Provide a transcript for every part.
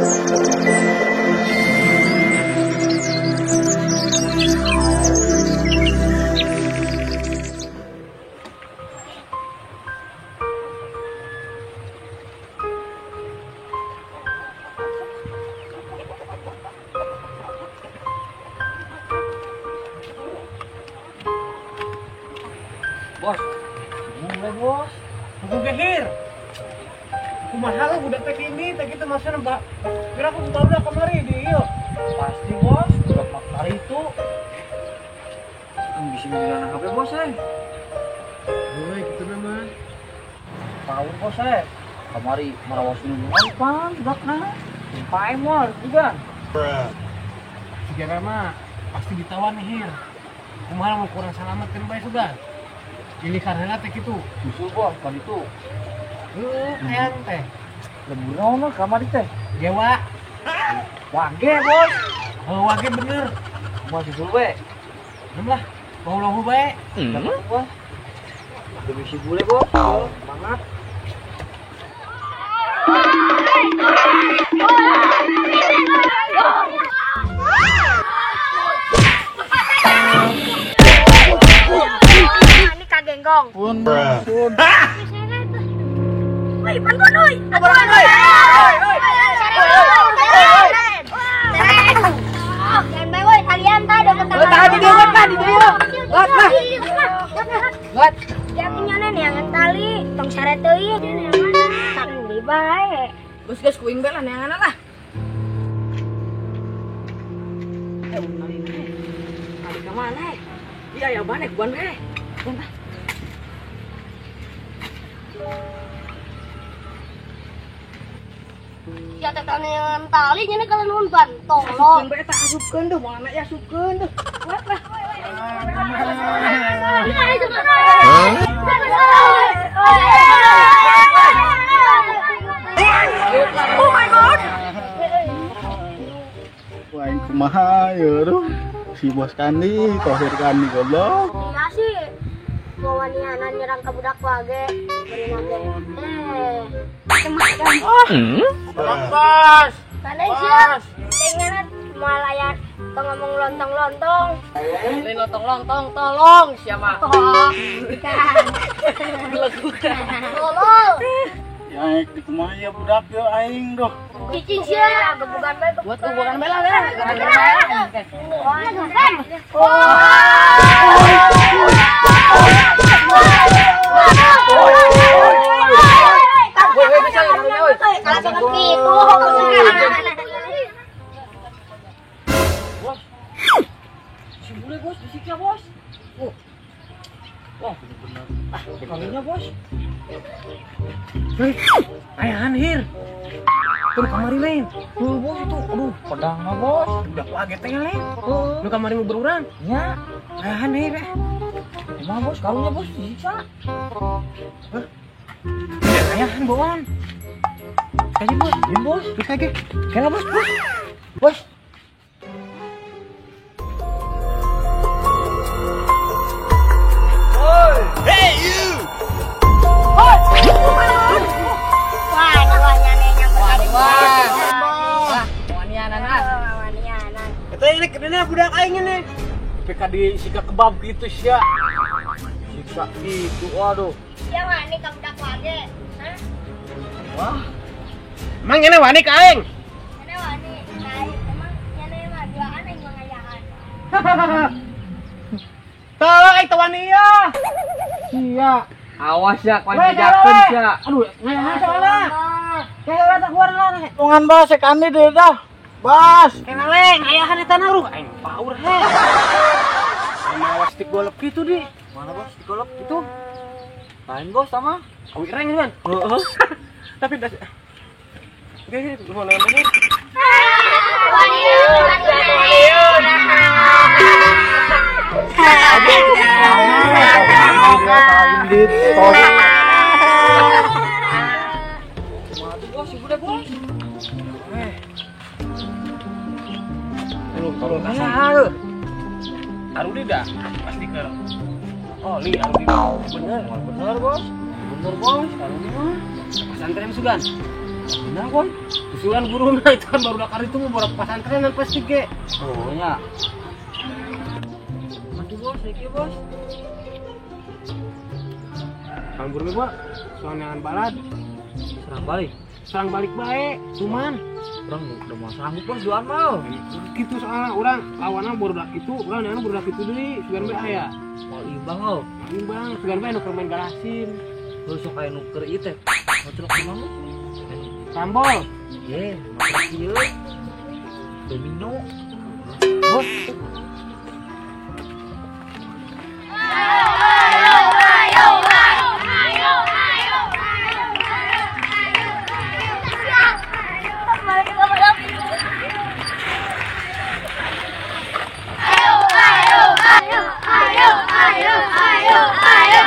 Bos, mulai bos. Buku gehir. Kumaha lu budak teh ini teh kitu maksudna mbak. Kira aku barudak kamari di ieu. Pasti bos, budak maktar itu. Bisa milih HP bos eh. Boleh kitu mah. Tahu bos eh. Kamari marawas dulu pan budakna. Pae moal juga. Sejarah mah pasti ditawan hir. Kumaha mau kurang salamat kan bae sugan. Ini karena teh kitu. Susul bos kan itu. Heeh, hayang teh. Lembur naon mah kamari teh? Gewa. Wage bos. Oh, wage bener. Mau susul we. Belum lah. Mau lahu bae. Dapat bos. Demi si bule bos. Semangat. Ini kagenggong. Pun, pun. Woi, bangun oi. Jangan bae woi, kalian tah deket tangan. Tah di dieu tah di dieu. Lot lah. Lot. Ya punyana neangan tali, tong sare teuing. Tang di bae. Geus geus kuing bae lah neangan lah. Kali ka mana? Iya ya mana guan bae. Guan tah. Ya teh neangan tali nya kalau nuhun ban tolong. Asupkeun bae tah asupkeun duh moal ya asupkeun duh. Kuat lah. Oh my god. Wah, aing kumaha ya aduh. Si bos kandi, tohir kandi goblok. Iya sih. Wawanianan nyerang ka budak wage. Beri nage. Macam-macam. Bos. Kana sia. Dengaran moal aya tong ngomong lontong-lontong. Lain lontong-lontong, tolong sia mah. Tolong. Ya aing di kumaha ya budak ya aing doh. Cicing sia, gebugan bae. Buat gebugan bae lah deh. Bos, si bule bos, disiksa bos. Oh, wah bener-bener. Ah, kalunya bos. Hei, ayahan hir. Tuh kamari lain. Tuh bos itu, aduh pedangna bos. Udah kaget teh lain. Lu kamari mau berurang? Ya. Ayahan hir eh. Emang bos, kalunya bos disiksa. Hah? Ayahan bohong. Kaji bos, ya bos. Terus lagi. Kela bos, bos. Bos. Hey you. Wah, wah nyanenya wah. Wah, wanianan ah. Wanianan. Eta ini kena budak aing ini. PK di sika kebab gitu sia. Siksa gitu, waduh. Sia wani ka budak wage. Hah? Wah. Emang nyane wani ka aing? Nyane wani ka aing. Emang nyane mah duaan aing mangayahan. Tolong aing teu wani ya. Sia. Awas ya, kawan jejakeun sia. Aduh, ngayahan soalna. Kayak tak keluar lah. Tungan bos, sekandi deh dah. Bos. Kena leng, ayahan eta naruh aing paur he. Sama awas tik golep gitu di. Mana bos tik golep gitu? Lain bos sama awi reng kan. Heeh. Tapi das. Oke, mau nonton ini. Bos, si budak bos. Tolong kasar. Arudi dah pasti ke. Oh, li Arudi. Bener, bener bos. Bener bos, Arudi mah. Pesantren sugan. Bener bos. Usulan guruna itu kan baru dakar itu mau baru pesantrenan pasti ge. Oh nya. Maju bos, iki bos. Kang guru mah soalnya balad. Serang balik. Serang balik bae, cuman urang udah mau sanggup bos duaan mau. Kitu soalna urang lawanna barudak itu, urang neangan barudak itu deui, sugan bae aya. Mau imbang lo. Imbang, sugan bae nu keur main galasin. Lu sok aya nu keur ieu teh. Ngocelok kumaha? Sambol. Ye, makan ieu. Domino. Bos. Ayo, ayo, ayo, ayo, ayo, ayo, ayo, ayo, ayo, ayo, ayo.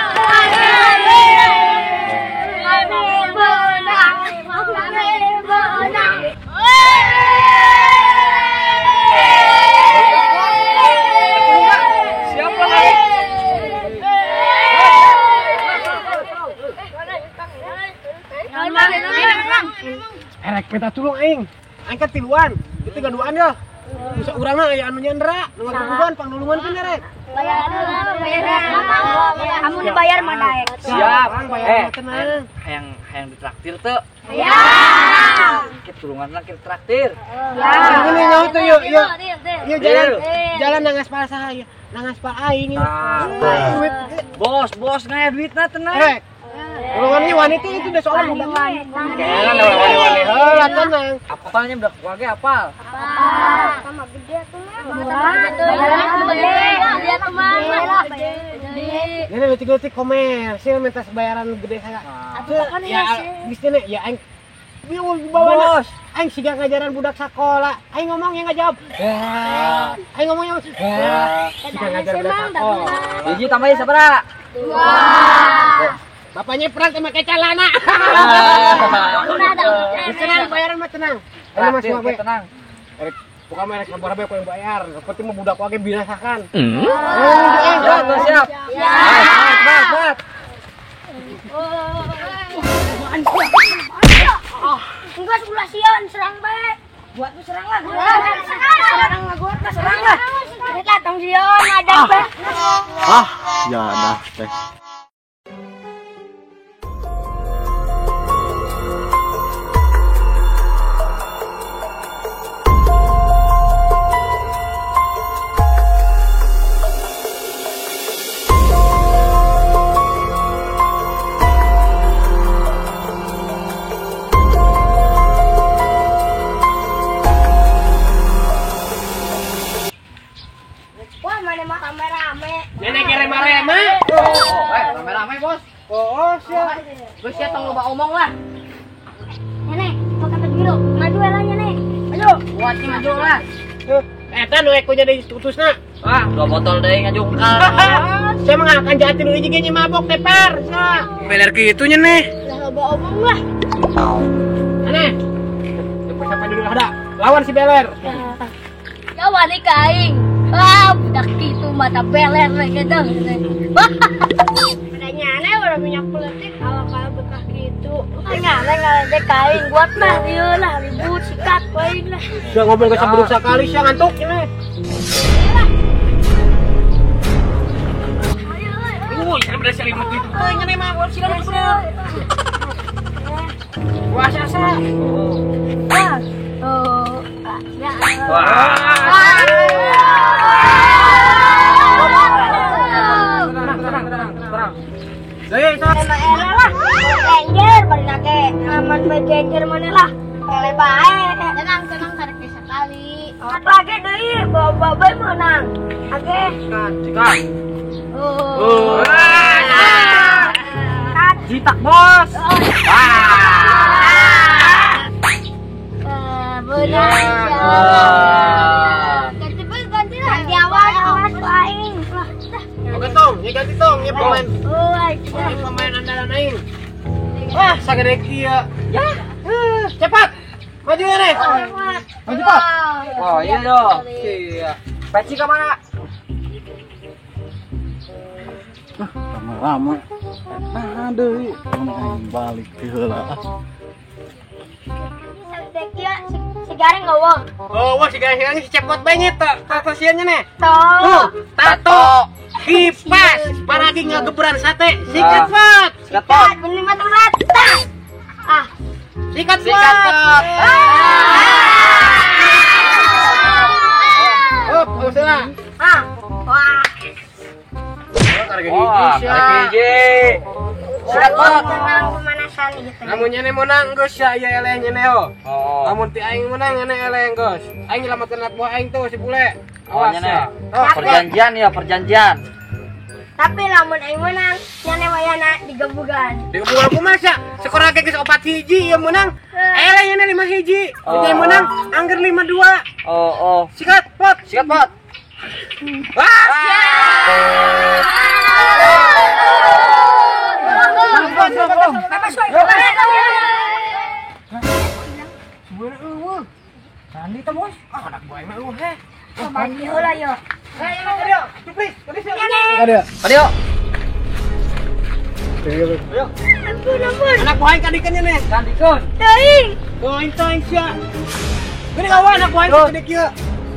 Erek minta tulung aing. Aing kan tiluan, itu gaduan ya. Bisa urang mah aya anu nyandra, nu ngaguguan pangnulungan kan erek. Kamu dibayar mah daek. Siap. Bayar tenang. Hayang ditraktir teu. Ya. Kita tulungan lah kita traktir. Ya. Ini nyaho teh yuk, yuk. Yuk jalan. Jalan nang aspal saha ieu? Nang aspal aing ieu. Duit. Bos, bos ngaya duitna tenang. Erek. Tulungannya wanita itu udah soalnya wani. Wani heula tenang. Apalnya budak wage apal. Apal. Sama gede tuh mah. Ini leutik-leutik komersil minta bayaran gede saya. Ya bisnisnya ya aing bawa aing siga ngajaran budak sekolah. Aing ngomong yang nggak jawab. Aing ngomong yang siga ngajaran budak sekolah. Hiji tambahin sabaraha? 2. Bapaknya perang sama kayak celana. Tenang, bayaran mah tenang. Tenang. Erek, bukan merek sabar bae yang bayar. Seperti mau budak wage binasakan. Siap, siap. Siap. Enggak sebelah sion, serang bae. Buat lu serang lah. Serang lah gua, serang lah. Kita tong sion ada bae. Ah, ya dah teh. Rame-rame bos. Oh, siap. Bos ya tong loba omong lah. Nenek, pakai baju biru. Maju lah nenek. Ayo, buat maju lah. Eta nu eko jadi utusna. Wah, 2 botol deui ngajungkal. Saya mah akan jati nu hiji ge mabok teh par. Beler kitu nya neh. Lah loba omong lah. Nenek. Siapa dulu ada? Lawan si Beler. Ya wani ka aing. Wah, budak kitu mata beler we gedeng. Nyane udah minyak politik ala-ala bekah gitu. Nyane ngaledek kain buat mah ieu lah ribut sikat wae lah. Sia ngobrol ke sabuduk sakali sia ngantuk ini. Uy, sia beres selimut gitu. Teuing nyane mah buat sila bener. Wah, asa. Wah. Oh, ya. Wah. Lah, genjer bari nake aman bae genjer mana lah. Ele bae. Tenang tenang karek sekali. Lagi deui bawa bae menang. Oke. Sikat. Oh. Jitak bos. Benar. Ganti ganti lah. Ganti awal awas aing. Oke tong, ya ganti tong, ya pemain. Ini pemain andalan aing. Wah, sagede kieu. Ya. Cepat. Maju ya, nih. Maju, Pak. Wah, iya dong. Iya. Peci ke mana? Ah, rame-rame. Nah, deui. Aing balik ti heula. Sagede kieu. Si gareng eueuh. Oh, wah si gareng si cepot bae nya tah sieun nya. Tuh. Tato. Kipas, paragi ngageberan sate. Sikat pot. Sikat pot. Bener mah berat. Ah. Sikat pot. Hop, awas lah. Ah. Wah. Wah, karek hiji. Sikat pot. Tenang pemanasan gitu. Lamun nyene menang geus ya ieu eleh nyene ho. Lamun ti aing menang nyene eleh geus. Aing nyelametkeun anak buah aing tuh si bule. Awas ya. Perjanjian ya, perjanjian. Tapi lamun aing menang, nyane wayana digebugan. Digebugan kumaha sia? Skor ge geus 4-1 ieu menang. Eleh nyene 5-1. Ti aing menang angger 5-2. Oh, oh. Sikat pot, sikat pot. Wah! Sandi teh, Bos. Ah, anak buah mah eueuh heh. Mandi heula yo. Ayo, please. Ayo. Ayo. Ayo. Ampun, ampun. Anak buah aing kadikeun nya. Kadikeun. Teuing. Teuing teuing sia. Geuning awan anak buah aing segede kieu.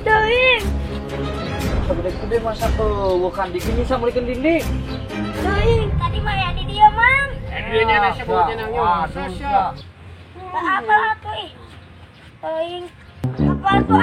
Teuing. Segede-gede masa eueuh kadikeun nya sameulikeun dindi. Teuing, tadi mah ya di dieu, Mang. Di dieu nya sia bau nya masa sia. Apa atuh ih. Teuing. Apa atuh?